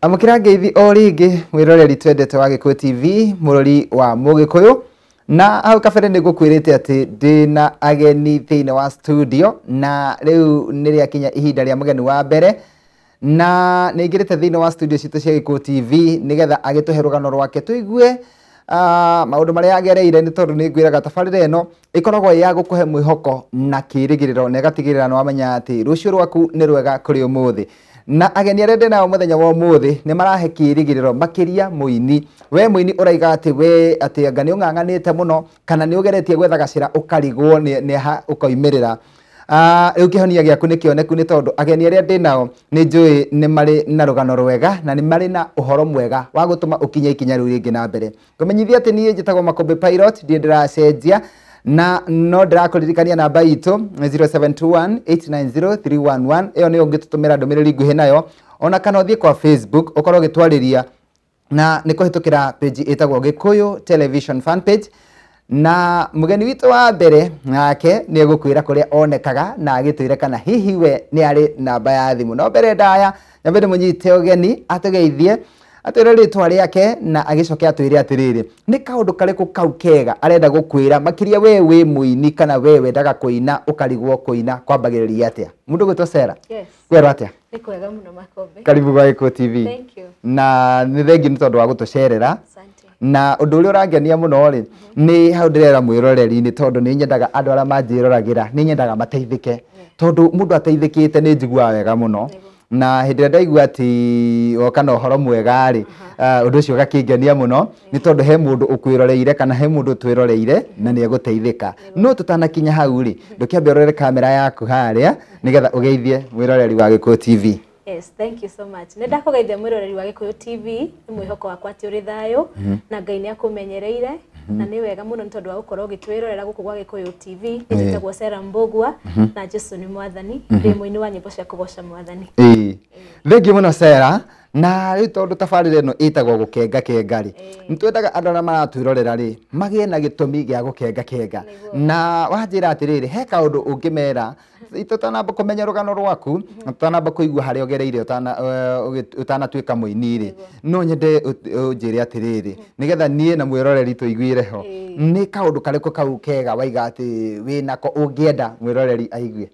Amũkĩra ngeithi o rĩngĩ mwĩroreri twendete wa Gĩkũyũ TV, mũrori wa Mũgĩkũyũ. Na hau kabere nĩ ngũkwĩrĩte atĩ ndĩna ageni thĩinĩ wa studio, na rĩu nĩ rĩakinya ihinda rĩa mũgeni wa mbere, na nĩ aingĩrĩte thĩinĩ wa studio citũ cia Gĩkũyũ TV nĩgetha agĩtũhe rũgano rwake tũigue maũndũ marĩa agereire, nĩ tondũ nĩ ngwĩraga tabarĩra ĩno ĩkoragwo ĩ ya gũkũhe mwĩhoko na kĩrĩgĩrĩro, na ĩgatigĩrĩra nĩ wamenya atĩ rũciũ rwaku nĩ rwega kũrĩ ũmũthĩ. Na ageni arĩa ndĩ nao mũthenya wa ũmũthĩ nĩ marahe kĩrĩgĩrĩro makĩria mũini. We mũini ũraiga atĩ we atĩ anga nĩ ũng'ang'anĩte mũno kana nĩ ũgeretie gwetha gacĩra ũkarigwo nĩ ha ũkoimĩrĩra. Rĩu kĩhonia gĩaku nĩ kĩoneku, nĩ tondũ ageni arĩa ndĩ nao nĩ njũĩ nĩ marĩ na rũgano rwega na nĩ marĩ na ũhoro mwega wa gũtũma ũkinye ikinya rĩu rĩngĩ na mbere. Ngũmenyithia atĩ niĩ njĩtagwo Makũmbĩ Pilot, ndirĩ ndĩracenjia, na no ndĩrakũririkania namba itũ 0721 890 311. Ĩyo nĩyo ũngĩtũtũmĩra ndũmĩrĩri nguhĩ nayo, ona kana ũthiĩ kwa Facebook ũkorwo ũgĩtwarĩria na nĩ kũhĩtũkĩra page ĩtagwo Gĩkũyũ Television fan page. Na mũgeni witũ wa mbere nake nĩ egũkwĩra kũrĩa onekaga na agĩtwĩre kana hihi we nĩ arĩ namba ya thimũ. No mbere ndaya nyambe ndĩmũnyite ũgeni atũgeithie, atwĩre rĩtwa rĩake na agĩcoke atwĩre atĩrĩrĩ, nĩ kaũndũ karĩkũ kau kega arenda gũkwĩra makĩria we wĩ mũini kana we wendaga kũina ũkarigwo kũina kwambagĩrĩria atĩa. Mũndũ gwĩtwo Sarah. Yes. Kwerwo atĩa? Nĩ kwega mũno Makombe. Karibu gwa Gĩkũyũ TV. Thank you. Na nĩ thengiũ nĩ tondũ wa gũtũcerera. Asante. Na ũndũ ũrĩa ũrangenia mũno rĩ, nĩ hau ndĩrera mwĩroreri, nĩ tondũ nĩ nyendaga andũ arĩa manjĩroragĩra, nĩ nyendaga mateithĩke. Tondũ mũndũ ateithĩkĩte nĩ njiguaga wega mũno. Na hĩndĩ ĩrĩa ndaigua atĩ woka na ũhoro mwega rĩ, ũndũ ũcio ũgakĩngenia mũno, nĩ tondũ he mũndũ ũkwĩroreire kana he mũndũ twĩroreire na nĩ egũteithĩka. No tũtanakinya hau rĩ, ndũkĩambe ũrore kamera yaku harĩa nĩgetha ũgeithie mwĩroreri wa Gĩkũyũ TV. Yes, thank you so much. Nĩ ndakũgeithia mwĩroreri wa Gĩkũyũ TV, nĩ mwĩhoko wakwa atĩ ũrĩ thayũ na Ngai nĩ akũmenyereire, na nĩ wega mũno nĩ tondũ wa gũkorwo ũgĩtwĩrorera gũkũ gwa Gĩkũyũ TV. Nĩ njĩtagwo Sarah Mbũgua na Jesũ nĩ mwathani, ndĩ mũini wa nyĩmbo cia kũgoca mwathani. Ĩĩ. Thengiũ mũno Sarah. Na rĩu tondũ tabarĩra ĩno ĩtagwo gũkenga kenga rĩ, nĩ twendaga andũ arĩa maratwĩrorera rĩ magĩe na gĩtũmi gĩa gũkenga kenga. Na wanjĩra atĩrĩrĩ, he kaũndũ ũngĩmera tũtanamba kũmenya rũgano rwaku, tũtanamba kũigua harĩa ũgereire ũtanatuĩka mũini rĩ, no nyende ũnjĩre atĩrĩrĩ, nĩgetha niĩ na mwĩroreri tũiguĩre ho, nĩ kaũndũ karĩkũ kau kega waiga atĩ wĩnako ũngĩenda mwĩroreri aigue?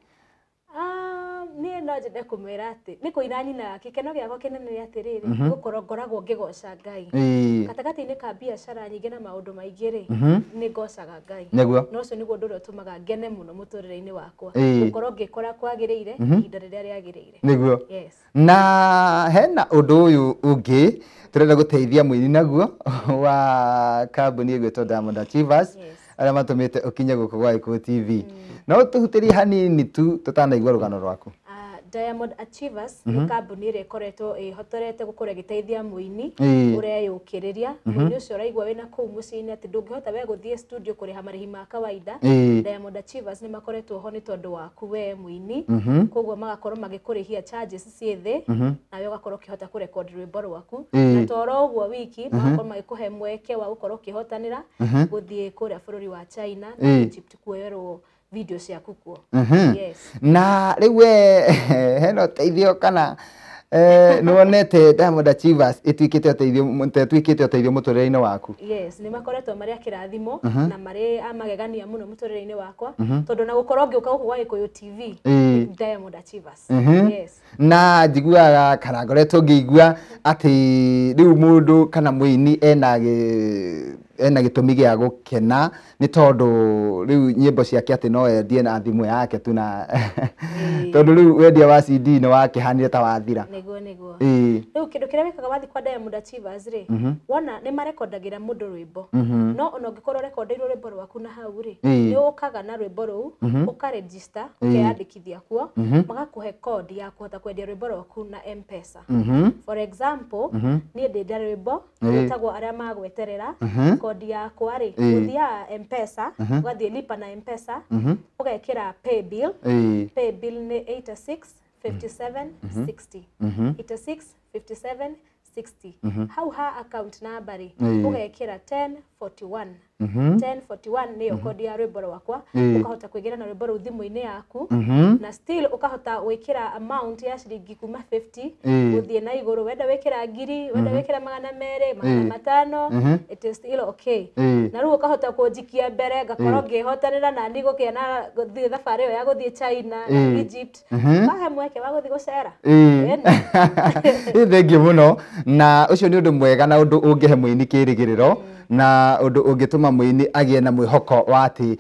Niĩ no nyende kũmwĩra atĩ nĩ kũina nyinaga, gĩkeno gĩakwa kĩnene nĩ atĩrĩrĩ, nĩ gũkorwo ngoragwo ngĩgoca Ngai. Gatagatĩ-inĩ ka biacara nyingĩ na maũndũ maingĩ rĩ, nĩ ngocaga Ngai. Na ũcio nĩguo ũndũ ũrĩa ũtũmaga ngene mũno mũtũrĩre-inĩ wakwa. Gũkorwo ngĩkora kwagĩrĩire ihinda rĩrĩa rĩagĩrĩire. Yes. Na hena ũndũ ũyũ ũngĩ tũrenda gũteithia mũini naguo wa kambuni ĩgwĩtwo Diamond Achievers, arĩa matũmĩte ũkinye gũkũ gwa Gĩkũyũ TV. No tũhutĩrie hanini tu tũtanaigua rũgano rwaku. Diamond Achievers nĩ kambuni ĩrĩa ĩkoretwo ĩhotorete gũkorwo ĩgĩteithia mũini ũreyũkĩrĩria. Mũini ũcio ũraigua wĩna kũu mũciĩ-inĩ atĩ ndũngĩhota we gũthiĩ studio kũrĩha marĩhi ma kawaida. Diamond Achievers nĩ makoretwo ho nĩ tondũ waku we mũini. Koguo magakorwo magĩkũrĩhia charges ciĩ thĩ, nawe ũgakorwo ũkĩhota kũrekondi rwĩmbo rwaku. Na to oro ũguo wiki, magakorwo magĩkũhe mweke wa gũkorwo ũkĩhotanĩra gũthiĩ kũrĩa bũrũri wa China na Egypt kuoerwo video ciaku kuo. Yes. Na rĩu we hena ũteithio kana nĩ wonete Diamond Achievers ĩtuĩkĩte ũteithio, ĩtuĩkĩte ũteithio mũtũrĩre-inĩ waku? Yes, nĩ makoretwo marĩ a kĩrathimo na marĩ a magegania mũno mũtũrĩre-inĩ wakwa, tondũ na gũkorwo ngĩũka gũkũ gwa Gĩkũyũ TV, Diamond Achievers. Yes. Na njiguaga kana ngoretwo ngĩigua atĩ rĩu mũndũ kana mũini ena gĩtũmi gĩa gũkena nĩ tondũ rĩu nyĩmbo ciake atĩ no endie na thimũ yake tu, na tondũ rĩu wendia wa CD nĩ wakĩhanire ta wathira. Nĩguo, nĩguo. Rĩu kĩndũ kĩrĩa wĩkaga wathiĩ kwa Diamond Achievers rĩ, wona nĩ marekondagĩra mũndũ rwĩmbo. No ona ũngĩkorwo ũrekondeirwo rwĩmbo rwaku na hau rĩ, nĩ ũkaga na rwĩmbo rũu, ũkaregister, ũkeyandĩkithia kuo, magakũhe code ya kũhota kwendia rwĩmbo rwaku na M-Pesa. For example, niĩ ndĩ nda rwĩmbo rwĩtagwo arĩa magweterera, kodi yakwa rĩ, ũthiaga M-Pesa, ũgathiĩ lipa na M-Pesa, ũgekĩra pay bill. Pay bill nĩ 86 57 60. 86 57 60. Hau ha account number rĩ, ũgekĩra 10 41. 1041 nĩyo kodi ya rwĩmbo rwakwa. Ũkahota kũingĩra na rwĩmbo rũu thimũ-inĩ yaku, na still ũkahota gwĩkĩra amount ya ciringi kuma 50 gũthiĩ na igũrũ. Wenda wĩkĩra 1000, wenda wĩkĩra 200, 500, it is still okay. Na rĩu ũkahota kũnjikia mbere, ngakorwo ngĩhotanĩra na niĩ gũkĩa na gũthiĩ thabarĩ ĩyo ya gũthiĩ China na Egypt. Ũkahe mweke wa gũthiĩ gũcera. Thengiũ mũno, na ũcio nĩ ũndũ mwega na ũndũ ũngĩhe mũini kĩrĩgĩrĩro, na ũndũ ũngĩtũma mũini agĩe na mwĩhoko wa atĩ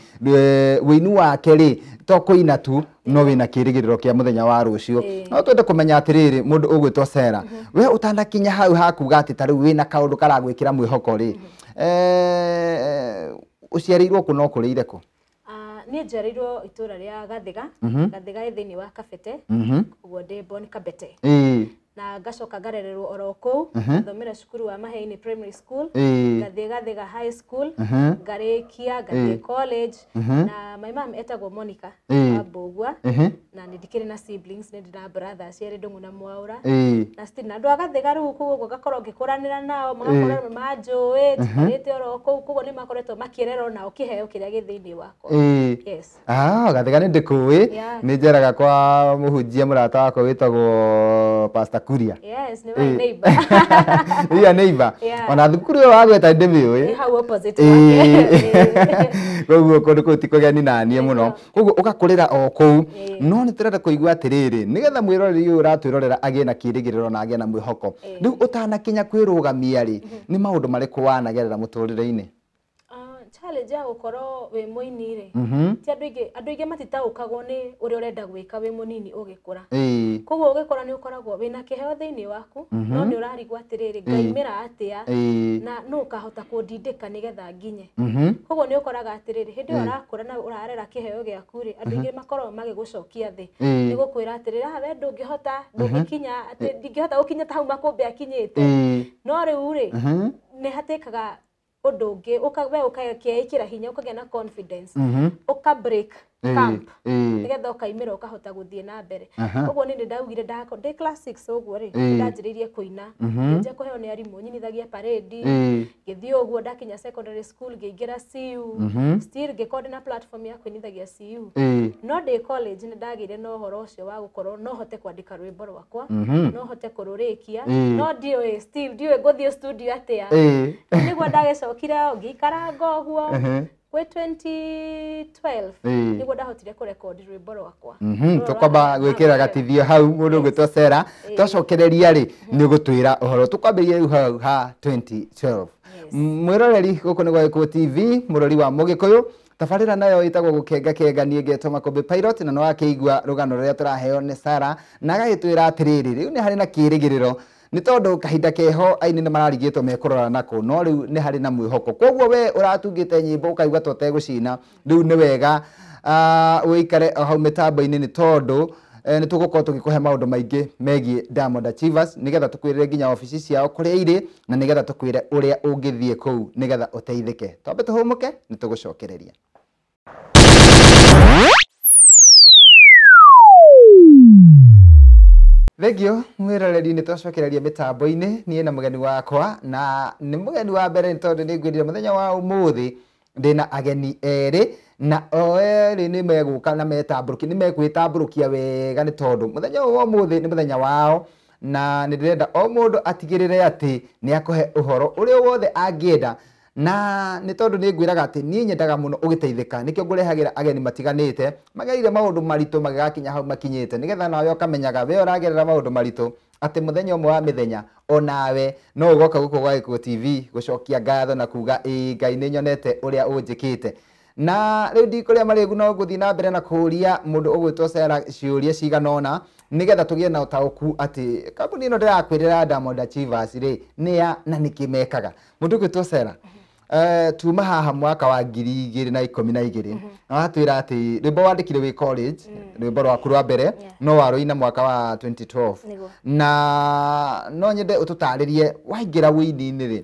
wĩini wake rĩ to kũina tu, no wĩna kĩrĩgĩrĩro kĩa mũthenya wa rũciũ. No twende kũmenya atĩrĩrĩ, mũndũ ũgwĩtwo Sarah, we ũtanakinya hau hakuga atĩ ta rĩu wĩna kaũndũ karagwĩkĩra mwĩhoko rĩ, ũciarĩirwo kũ na ũkũrĩire kũ? Niĩ njiarĩirwo itũra rĩa Gathiga. Gathiga ĩ thĩinĩ wa Kabete, ũguo ndĩ born Kabete. Na ngacoka ngarererwo oro kũu, ngathomera cukuru wa Maheini Primary School, ngathiĩ Gathiga High School, ngarĩkia ngathiĩ college. Na my mom etagwo Monica wa Mbũgua, na nĩ ndikĩrĩ na siblings, nĩ ndĩ na brothers erĩ, Ndũng'ũ na Mwaũra. Na still na andũ a Gathiga rĩu kũu ũguo ngakorwo ngĩkũranĩra nao, magakorwo nĩ manjũĩ, njikarĩte oro kũu, koguo nĩ makoretwo makĩrerwo nao kĩheo kĩrĩa gĩ thĩinĩ wakwa. Yes. Gathiga nĩ ndĩkũĩ, nĩ njeraga kwa mũhunjia mũrata wakwa wĩtagwo Pastor Kuria. Yes, nĩ my neighbor. Iya neighbor. Ona thukuru ĩyo wagweta ndĩmĩũĩ. Nĩ hau opposite wake. Koguo kũndũ kũu ti kũgeni na niĩ mũno. Koguo ũgakũrĩra o kũu. No nĩ tũrenda kũigua atĩrĩrĩ, nĩgetha mwĩroreri ũyũ ũratwĩrorera agĩe na kĩrĩgĩrĩro na agĩe na mwĩhoko. Rĩu ũtanakinya kwĩrũgamia rĩ, nĩ maũndũ marĩkũ wanagerera mũtũrĩre-inĩ? Challenge ya gũkorwo wĩ mũini rĩ, ti andũ aingĩ, andũ aingĩ matitaũkagwo nĩ ũrĩa ũrenda gwĩka wĩ mũnini ũgĩkũra. Koguo ũgĩkũra nĩ ũkoragwo wĩna kĩheo thĩinĩ waku, no nĩ ũrarigwo atĩrĩrĩ, ngaimĩra atĩa, na nũ ũkahota kũndindĩka nĩgetha nginye. Koguo nĩ ũkoraga atĩrĩrĩ, hĩndĩ ĩyo ũrakũra na ũrarera kĩheo gĩaku rĩ, andũ aingĩ makoragwo magĩgũcokia thĩ. Nĩ gũkwĩra atĩrĩrĩ, we ndũngĩhota, ndũngĩkinya, atĩ ndingĩhota gũkinya ta hau Makũmbĩ akinyĩte. No rĩu rĩ, nĩ hatĩkaga ũndũ ũngĩ, we ũkeĩkĩra hinya, ũkagĩa na confidence, ũka break camp, nĩgetha ũkaimĩra ũkahota gũthiĩ na mbere. Ũguo niĩ nĩndaugire ndĩ class 6 ũguo rĩ, nĩndanjĩrĩirie kũina, ngĩanjia kũheo nĩ arimũ, nyinithagia parade, ngĩthiĩ ũguo ndakinya secondary school, ngĩingĩra CU, still ngĩkorwo ndĩna platform ya kũinithagia CU. No ndĩ college nĩndagĩire na ũhoro ũcio wa gũkorwo no hote kwandĩka rwĩmbo rwakwa, no hote kũrũrĩkia, no ndiũĩ still ndiũĩ ngũthiĩ studio atĩa. Nĩguo ndagĩcokire ngĩikaranga ũguo kwĩ 2012 nĩguo ndahotire kũrekondi rwĩmbo rwakwa. Tũkwamba gwĩkĩra gatithio hau mũndũ ũgwĩtwo Sarah, twacokereria rĩ nĩ ũgũtwĩra ũhoro. Tũkwambĩrĩria rĩu hau ha 2012. Mwĩroreri gũkũ nĩ gwa Gĩkũyũ TV, mũrori wa Mũgĩkũyũ. Tabarĩra nayo ĩtagwo Gũkenga Kenga, niĩ ngetwo Makũmbĩ Pilot, na nĩwakĩigua rũgano rũrĩa tũraheo nĩ Sarah, na agagĩtwĩra atĩrĩrĩ, rĩu nĩ harĩ na kĩrĩgĩrĩro, nĩ tondũ kahinda keho aini nĩ mararigĩtwo mekũrora nako, no rĩu nĩ harĩ na mwĩhoko. Koguo we ũratungĩte nyĩmbo ũkaigua ta ũtegũcina, rĩu nĩ wega ũikare o hau mĩtambo-inĩ, nĩ tondũ nĩ tũgũkorwo tũgĩkũhe maũndũ maingĩ megiĩ Diamond Achievers, nĩgetha tũkwĩrĩre nginya obici ciao kũrĩa irĩ, na nĩgetha tũkwĩre ũrĩa ũngĩthiĩ kũu nĩgetha ũteithĩke. Twambe tũhũmũke, nĩ tũgũcokereria. Thengio mwĩroreri, nĩ twacokereria mĩtambo-inĩ niĩ na mũgeni wakwa, na nĩ mũgeni wa mbere nĩ tondũ nĩ ngwĩrire mũthenya wa ũmũthĩ ndĩna ageni erĩ, na o erĩ nĩ megũka na metambũrũkia, nĩ mekwĩtambũrũkia wega, nĩ tondũ mũthenya ũyũ wa ũmũthĩ nĩ mũthenya wao, na nĩ ndĩrenda o mũndũ atigĩrĩre atĩ nĩ akũhe ũhoro ũrĩa wothe angĩenda. Na nĩ tondũ nĩ ngwĩraga atĩ niĩ nyendaga mũno ũgĩteithĩka, nĩkĩo ngũrehagĩra ageni matiganĩte magereire maũndũ maritũ magĩgakinya hau makinyĩte, nĩgetha nawe ũkamenyaga we ũragerera maũndũ maritũ atĩ mũthenya ũmwe wa mĩthenya onawe no ũgoka gũkũ gwa Gĩkũyũ TV gũcokia ngatho na kuga ĩĩ Ngai nĩ nyonete ũrĩa ũnjĩkĩte. Na rĩu ndikũrĩa marĩgu, no ngũthiĩ na mbere na kũũria mũndũ ũgwĩtwo Sarah ciũria cigana ũna, nĩgetha tũgĩe na ũtaũku atĩ kambuni ĩno ndĩrakwĩrĩra Diamond Achievers rĩ nĩ ya na nĩkĩ mekaga. Mũndũ ũgwĩtwo Sarah, tuma haha mwaka wa 2012, na watwĩra atĩ rwĩmbo wandĩkire wĩ college, rwĩmbo rwaku rwa mbere no warũina mwaka wa 2012. Na no nyende ũtũtarĩrie waingĩra wũini-inĩ rĩ,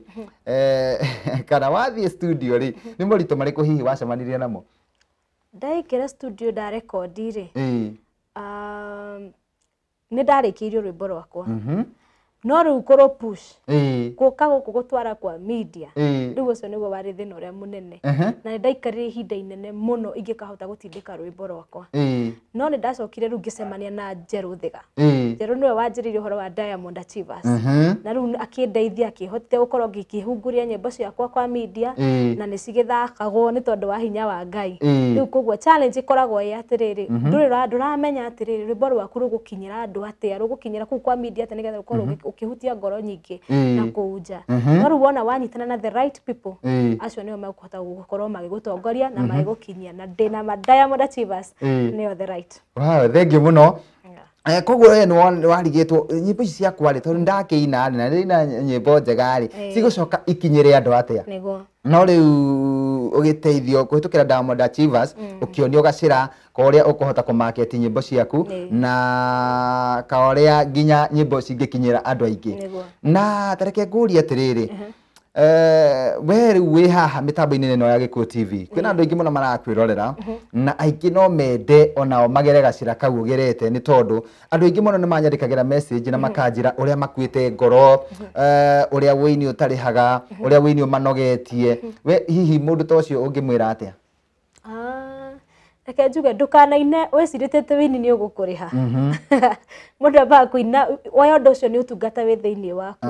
kana wathiĩ studio rĩ, nĩ moritũ marĩkũ hihi wacemanirie namo? Ndaingĩra studio ndarekondi rĩ, nĩ ndarĩkĩirio rwĩmbo rwakwa, No rĩu kũrũ push gũka gũkũ gũtwara kwa media, rĩu ũcio nĩguo warĩ thĩna ũrĩa mũnene. Na nĩ ndaikarire ihinda inene mũno ingĩkahota gũtindĩka rwĩmbo rwakwa. No nĩ ndacokire rĩu ngĩcemania na Njerũ Thiga. Njerũ nĩwe wanjĩrĩirie ũhoro wa Diamond Achievers. Na rĩu akĩndeithia, akĩhotithia gũkorwo ngĩkĩhungũria nyĩmbo ciakwa kwa media, na nĩ cigĩthakagwo nĩ tondũ wa hinya wa Ngai. Rĩu koguo challenge ĩkoragwo ĩ atĩrĩrĩ, ndũrĩ ndũramenya atĩrĩrĩ, rwĩmbo rwaku rũgũkinyĩra andũ atĩa, rũgũkinyĩra kũu kwa media atĩa, nĩgetha rũkorwo ũkĩhutia ngoro nyingĩ na kũu nja. No rĩu wona wanyitana na the right people, acio nĩo mekũhota gũkorwo magĩgũtongoria na magĩgũkinyia, na ndĩna ma Diamond Achievers nĩo the right. Wow, thank you mũno. Koguo we nĩ warigĩtwo nyĩmbo ici ciakwa rĩ, tondũ ndakĩina rĩ, na ndĩina nyĩmbo njega rĩ, cigũcoka ikinyĩre andũ atĩa? Nĩguo. No rĩu ũgĩteithio kũhĩtũkĩra Diamond Achievers, ũkĩonio gacĩra ka ũrĩa ũkũhota kũmarket nyĩmbo ciaku, na ka ũrĩa nginya nyĩmbo cingĩkinyĩra andũ aingĩ. Na ta reke ngũrie atĩrĩrĩ, we rĩu wĩ haha mĩtambo-inĩ ĩno ya Gĩkũyũ TV, kwĩna andũ aingĩ mũno marakwĩrorera, na aingĩ no mende onao magere gacĩra kau ũgerete, nĩ tondũ andũ aingĩ mũno nĩ manyandĩkagĩra message na makanjĩra ũrĩa makuĩte ngoro, ũrĩa wũini ũtarĩhaga, ũrĩa wũini ũmanogetie. We hihi mũndũ ta ũcio ũngĩmwĩra atĩa? Reke njuge ndũkanaine wĩcirĩtie atĩ wĩini nĩ ũgũkũrĩha. Mũndũ ambaga kũina, woya ũndũ ũcio nĩ ũtungata wĩ thĩinĩ waku.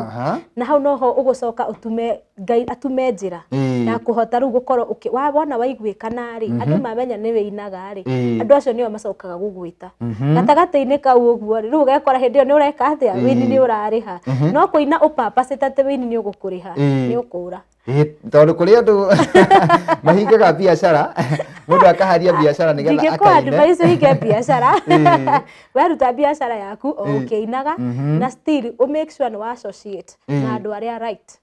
Na hau noho ũgũcoka ũtume Ngai atume njĩra ya kũhota rĩu gũkorwo wona waiguĩkana rĩ, andũ mamenya nĩ wĩinaga rĩ, andũ acio nĩo macokaga gũgwĩta. Gatagatĩ-inĩ kau ũguo rĩ, rĩu ũgekora hĩndĩ ĩyo nĩ ũreka atĩa, wĩini nĩ ũrarĩha. No kũina ũpapacĩte atĩ wĩini nĩ ũgũkũrĩha, nĩ ũkũra. Tondũ kũrĩ andũ mahingaga biacara, mũndũ akaharia biacara nĩgetha akaine. Ndingĩkũ advise ũhinge biacara. Weruta biacara yaku o ũkĩinaga, na still ũ make sure nĩ wa associate na andũ arĩa right.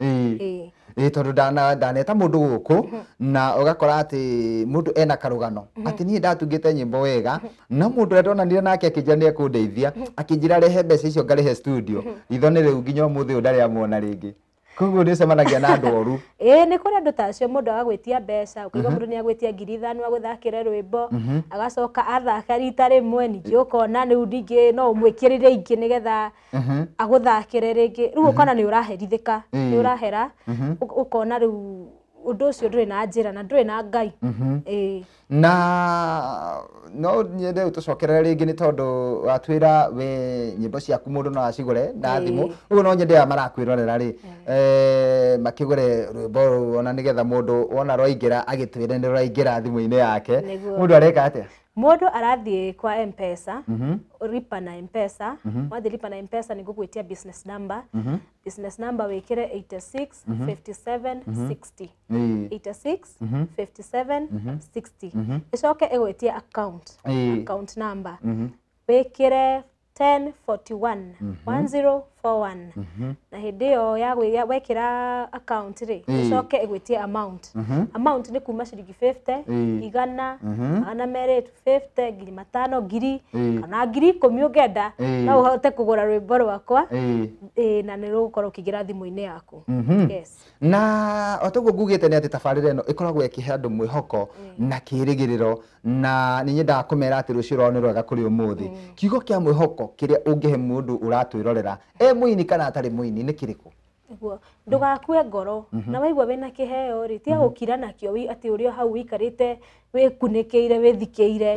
Tondũ ndaneta mũndũ gũkũ na ũgakora atĩ mũndũ ena karũgano atĩ niĩ ndatungĩte nyĩmbo wega, no mũndũ ũrĩa ndonanire nake akĩnjĩra nĩ ekũndeithia, akĩnjĩra rehe mbeca icio ngarĩhe studio, itho nĩ rĩu nginya ũmũthĩ ũyũ ndarĩ amuona rĩngĩ. Koguo nĩ ũcemanagia na andũ oru. Nĩ kũrĩ andũ ta acio, mũndũ agagwĩtia mbeca, ũkaigua mũndũ nĩ agwĩtia 5,000 agũthakĩre rwĩmbo, agacoka athaka rita rĩmwe, ningĩ ũkona rĩu ningĩ no ũmwĩkĩrĩre ingĩ nĩgetha agũthakĩre rĩngĩ. Rĩu ũkona nĩ ũraherithĩka, nĩ ũrahera, ũkona rĩu ũndũ ũcio ndũrĩ na njĩra na ndũrĩ na Ngai. Na no nyende tũcokerere rĩngĩ nĩ tondũ watwĩra we nyĩmbo ciaku mũndũ no acigũre na thimũ, ũguo no nyende aya marakwĩrorera rĩ, makĩgũre rwĩmbo rũu ona nĩgetha mũndũ wona rwaingĩra agĩtwĩre nĩ rwaingĩra thimũ-inĩ yake. Mũndũ areka atĩa? Mũndũ arathiĩ kwa M-Pesa, lipa na M-Pesa, wathiĩ lipa na M-Pesa nĩ ngũgwĩtia business number. Business number wĩkĩre 86 57 60. 86 57 60. Ĩcoke ĩgwĩtie account, account number. Wĩkĩre 1041 1041. Na hĩndĩ ĩyo ya wekĩra account rĩ, ĩcoke ĩgwĩtie amount. Amount nĩ kuma ciringi 50, 100, 200, 250, 5,000, 1,000, kana 10,000 ũngĩenda, no ũhote kũgũra rwĩmbo rwakwa, na nĩ rũgũkorwo ũkĩingĩra thimũ-inĩ yaku. Yes. Na o toguo ngugĩte nĩ atĩ tabarĩra ĩno ĩkoragwo ĩkĩhe andũ mwĩhoko na kĩĩrĩgĩrĩro, na nĩ nyendaga kũmera atĩ rũciũ rwao nĩ rwega kũrĩ ũmũthĩ. Kiugo kĩa mwĩhoko kĩrĩa ũngĩhe mũndũ ũratwĩrorera e mũini kana atarĩ mũini nĩ kĩrĩkũ? Nĩguo ndũgakue ngoro, na waigua wĩna kĩheo rĩ, tiga gũkira nakĩo atĩ ũrĩ o hau ũikarĩte wĩkunĩkĩire wĩthikĩire,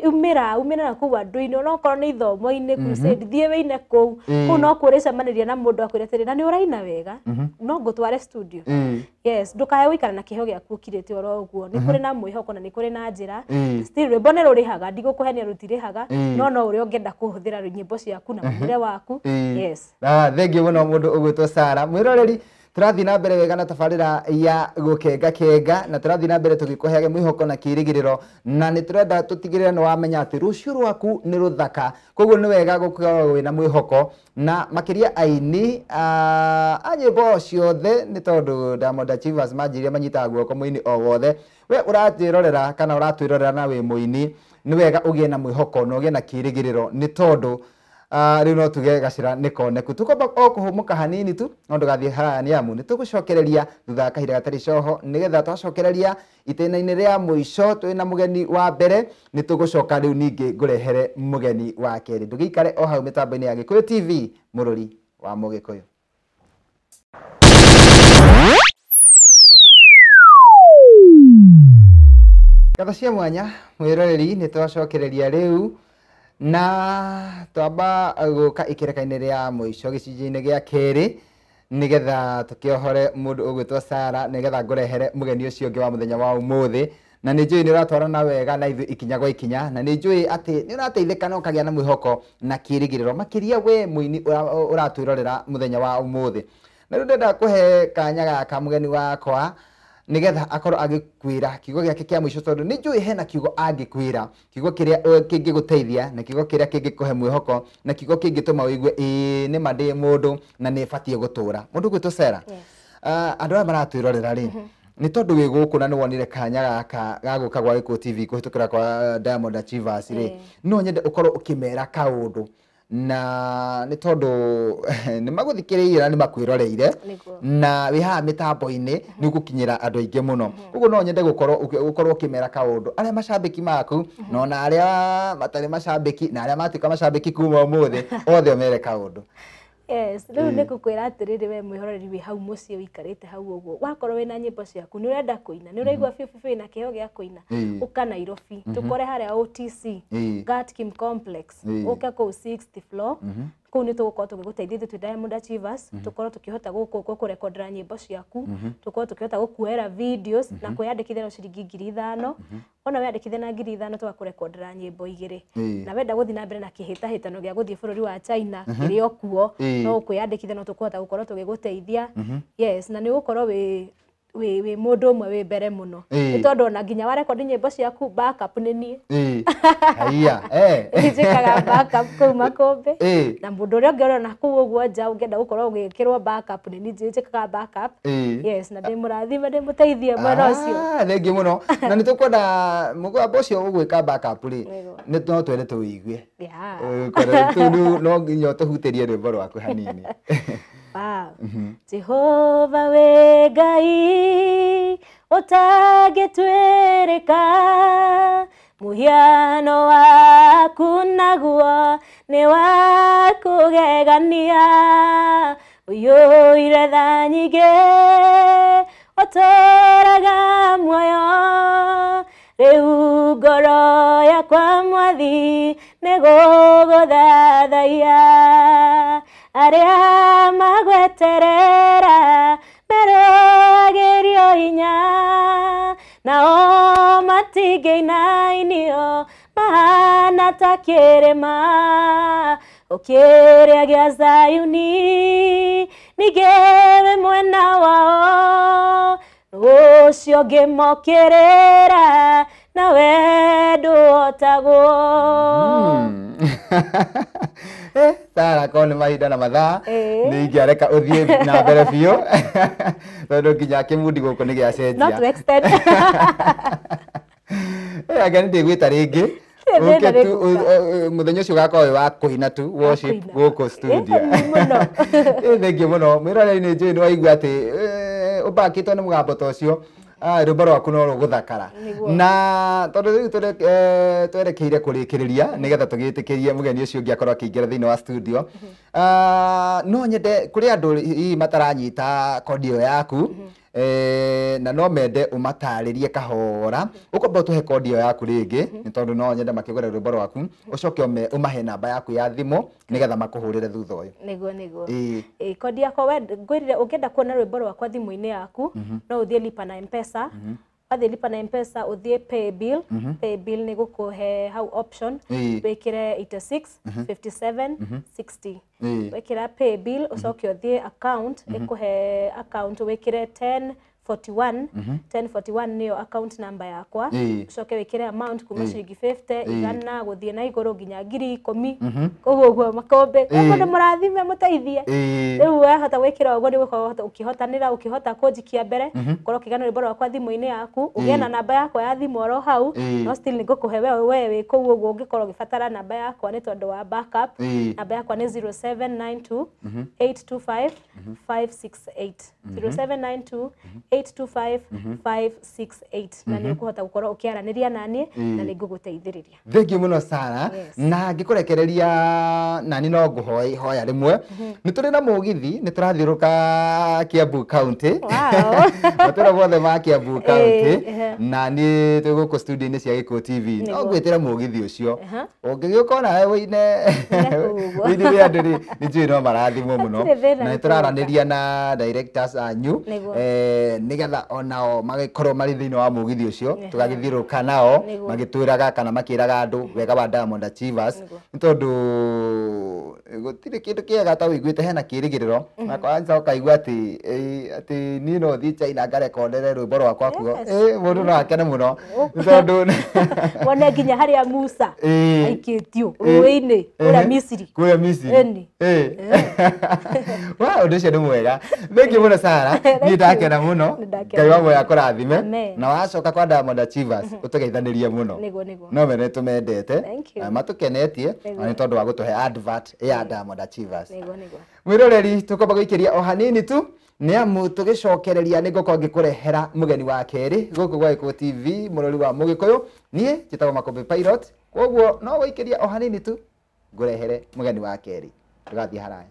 umĩra umĩra na kũu andũ-inĩ, onokorwo nĩ ithomo-inĩ, crusade, thiĩ wĩine kũu. Kũu no kuo ũrĩcemanĩria na mũndũ akwĩre atĩrĩ, na nĩ ũraina wega, no ngũtware studio. Yes, ndũkae gũikara na kĩheo gĩaku ũkirĩte oro ũguo. Nĩ kũrĩ na mwĩhoko na nĩ kũrĩ na njĩra. Still rwĩmbo nĩ rũrĩhaga, ndigũkũhenia rũtirĩhaga, no no ũrĩa ũngĩenda kũhũthĩra nyĩmbo ciaku na mũingĩre waku. Yes. Thengiũ mũno mũndũ ũgwĩtwo Sarah. Mwĩroreri, tũrathiĩ na mbere wega na tabarĩra ya gũkenga kenga, na tũrathiĩ na mbere tũgĩkũheaga mwĩhoko na kĩĩrĩgĩrĩro, na nĩ tũrenda tũtigĩrĩre nĩ wamenya atĩ rũciũ rwaku nĩ rũthaka. Koguo nĩ wega gũkorwo wĩna mwĩhoko, na makĩria aini a nyĩmbo ciothe, nĩ tondũ Diamond Achievers manjirie manyitaga guoko mũini o wothe. We ũratwĩrorera kana ũratwĩrorera na wĩ mũini, nĩ wega ũgĩe na mwĩhoko na ũgĩe na kĩĩrĩgĩrĩro, nĩ tondũ rĩu no tuge gacĩra nĩ koneku. Tũkwamba o kũhũmũka hanini tu, no ndũgathiĩ haraya nĩ amu nĩ tũgũcokereria thutha wa kahinda gatarĩ coho, nĩgetha twacokereria itĩna-inĩ rĩa mũico twĩna mũgeni wa mbere, nĩ tũgũcoka rĩu ningĩ ngũrehere mũgeni wa kerĩ. Ndũgĩikare o hau mĩtambo-inĩ ya Gĩkũyũ TV, mũrũri wa Mũgĩkũyũ. Ngatho cia mwanya mwĩroreri, nĩ twacokereria rĩu na twamba gũka ikĩreka-inĩ rĩa mũico gĩcunjĩ-inĩ gĩa kerĩ nĩgetha tũkĩohore mũndũ ũgwĩtwo Sara nĩgetha ngũrehere mũgeni ũcio ũngĩ wa mũthenya wa ũmũthĩ. Na nĩ njũĩ nĩ ũratwarana wega na ithuĩ ikinya gwa ikinya, na nĩ njũĩ atĩ nĩ ũrateithĩka na ũkagĩa na mwĩhoko na kĩĩrĩgĩrĩro makĩria we mũini ũratwĩrorera mũthenya wa ũmũthĩ. Na rĩu ndĩrenda kũhe kanya gaka mũgeni wakwa nĩgetha akorwo agĩkwĩra kiugo gĩake kĩa mũico, tondũ nĩ njũĩ hena kiugo angĩkwĩra, kiugo kĩrĩa kĩngĩgũteithia na kiugo kĩrĩa kĩngĩkũhe mwĩhoko na kiugo kĩngĩtũma ũigue ĩĩ nĩ ma ndĩ mũndũ na nĩ batiĩ gũtũra. Mũndũ ũgwĩtwo Sara, andũ aya maratwĩrorera rĩ, nĩ tondũ wĩ gũkũ na nĩ wonire kanya gaka ga gũka gwa Gĩkũyũ TV kũhĩtũkĩra kwa Diamond Achievers rĩ, no nyende ũkorwo ũkĩmera kaũndũ, na nĩ tondũ nĩ magũthikĩrĩirie na nĩ makwĩroreire na wĩ haha mĩtambo-inĩ nĩ ũgũkinyĩra andũ aingĩ mũno. Koguo no nyende gũkorwo ũkĩmera kaũndũ arĩa macambĩki maku na ona arĩa matarĩ macambĩki na arĩa matuĩka macambĩki kuma ũmũthĩ, othe ũmere kaũndũ. Yes, rĩu nĩ ngũkwĩra atĩrĩrĩ, we mwĩhoreri wĩ hau mũciĩ ũikarĩte hau ũguo, wakorwo wĩna nyĩmbo ciaku nĩ ũrenda kũina, nĩ ũraigua biũ biũ wĩna kĩheo gĩa kũina, ũka Nairobi tũkore harĩa OTC Gatkim Complex, ũke kũu 6th floor, kũu nĩ tũgũkorwo tũgĩgũteithia ithuĩ twĩ Diamond Achievers, tũkorwo tũkĩhota gũkũrekondera nyĩmbo ciaku, tũkorwo tũkĩhota gũkuoera videos na kwĩyandĩkithia na ciringi 5,000. Ona weyandĩkithia na 5,000 tũgakũrekondera nyĩmbo 2. Na wenda gũthiĩ na mbere na kĩhĩtahĩtano gĩa gũthiĩ bũrũri wa China kĩrĩ o kuo, no ũkwĩyandĩkithia no tũkũhota gũkorwo tũgĩgũteithia. Yes, na nĩ ũgũkorwo wĩ wĩ mũndũ ũmwe wĩ mbere mũno, nĩ tondũ ona nginya warekondi nyĩmbo ciaku backup nĩ niĩ. Haiya, njĩkaga backup kũu Makũmbĩ, na mũndũ ũrĩa ũngĩ ũrona kũu ũguo nja ũngĩenda gũkorwo ũgĩkĩrwo backup nĩ niĩ njĩkaga backup. Yes, na ndĩmũrathime ndĩmũteithie mwena ũcio. Thengiũ mũno. Na nĩ tũkwenda mũgambo ũcio ũgwĩka backup rĩ, nĩ no twende tũwĩigue. No nginya ũtũhutĩrie rwĩmbo rwaku hanini. Jehova we Ngai ũtangĩtuĩrĩka, mũhiano waku naguo nĩ wa kũgegania, ũiyũire tha nyingĩ ũtũũraga muoyo, rĩu ngoro yakwa Mwathi nĩ gũgũthathaiya, arĩa magweterera meragĩrio hinya, nao matingĩinainio mahana ta kĩrĩma o kĩrĩa gĩa Zayuni, ningĩ wĩ mwena wao ũcio ngĩmokĩrĩra nawe ndũhotagwo. Sara, korwo nĩ mahinda na mathaa nĩ ingĩareka ũthiĩ na mbere biũ tondũ nginya kĩmundi gũkũ nĩ gĩacenjia. Not to extend. Anga nĩ ndĩgwĩta rĩngĩ mũthenya ũcio ũgakorwo wĩ wa kũina tu worship gũkũ studio. Thengiũ mũno mwĩroreri, nĩ njũĩ nĩ waigua atĩ ũmbakĩtwo nĩ mũgambo ta ũcio, rwĩmbo rwaku no rũgũthakara. Na tondũ rĩu twerekeire kũrĩkĩrĩria nĩgetha tũgĩtĩkĩrie mũgeni ũcio ũngĩ akorwo akĩingĩra thĩinĩ wa studio, no nyende kũrĩ andũ hihi mataranyita kodi ĩyo yaku, na no mende ũmatarĩrie kahora, ũkwamba ũtũhe kodi ĩyo yaku rĩngĩ, nĩ tondũ no nyende makĩgũra rwĩmbo rwaku, ũcoke ũmahe namba yaku ya thimũ nĩgetha makũhũrĩre thutha ũyũ. Nĩguo nĩguo. Kodi yakwa we ngwĩrire ũngĩenda kuona rwĩmbo rwakwa thimũ-inĩ yaku, no ũthiĩ lipa na M-Pesa. Wathiĩ lipa na M-Pesa ũthiĩ pay bill, pay bill nĩ gũkũhe hau option wĩkĩre 86 57 60. Wĩkĩra pay bill ũcoke ũthiĩ account, ĩkũhe account wĩkĩre 10 41 1041 nĩyo account number yakwa, ũcoke wĩkĩre amount kuma ciringi 50 igana gũthiĩ na igũrũ nginya 10,000 koguo ũguo Makũmbĩ. Koguo nĩ mũrathime mũteithie. Rĩu wahota gwĩkĩra ũguo nĩ ũgũkorwo ũkĩhotanĩra, ũkĩhota kũnjikia mbere, ũkorwo ũkĩgana rwĩmbo rwakwa thimũ-inĩ yaku, ũgĩe na namba yakwa ya thimũ oro hau, no still nĩ ngũkũhe we wĩ kũu ũguo ũngĩkorwo ũgĩbatara namba yakwa nĩ tondũ wa backup. Namba yakwa nĩ 0792 825 568 0792 825 568 na nĩ ũkũhota gũkorwo ũkĩaranĩria naniĩ na nĩ ngũgũteithĩrĩria. Thank you muno Sara. Na ngĩkũrekereria nani no ngũhoe hoya rĩmwe. Nĩ tũrĩ na mũgithi, nĩ tũrathiũrũka Kiambu County. Matũra mothe ma Kiambu County. Na nĩ twĩ gũkũ studio-inĩ cia Gĩkũyũ TV. No ngwĩtĩre mũgithi ũcio. Ũngĩgĩũka onawe wĩine wĩinĩre andũ rĩ, nĩ njũĩ no marathimwo mũno. Na nĩ tũraranĩria na directors anyu nĩgetha onao magĩkorwo marĩ thĩinĩ wa mũgithi ũcio, tũgagĩthiũrũrũka nao magĩtwĩraga kana makĩraga andũ wega wa Diamond Achievers, nĩ tondũ gũtirĩ kĩndũ kĩega ta wĩiguĩte hena kĩrĩgĩrĩro na kwanza ũkaigua atĩ atĩ niĩ no thiĩ China ngarekondere rwĩmbo rwakwa kuo, mũndũ no akene mũno nĩ tondũ wone nginya harĩa Musa aikĩtio rũĩ-inĩ kũrĩa Misiri. Kũrĩa Misiri. Wa ũndũ ũcio nĩ mwega. Thank you mũno Sara. Niĩ ndakena mũno. Ngai wa muoyo akũrathime. Na wacoka kwa Diamond Achievers ũtũgeithanĩrie mũno. No mene tũmendete na matũkenetie na nĩ tondũ wa gũtũhe advert ya Diamond Achievers. Mwĩroreri tũkwamba gũikĩria o hanini tu nĩ amu tũgĩcokereria nĩ ngũkorwo ngĩkũrehera mũgeni wa kerĩ gũkũ gwa Gĩkũyũ TV mũrori wa Mũgĩkũyũ. Niĩ njĩtagwo Makũmbĩ Pilot, koguo no gũikĩria o hanini tu ngũrehere mũgeni wa kerĩ. Ndũgathiĩ haraya.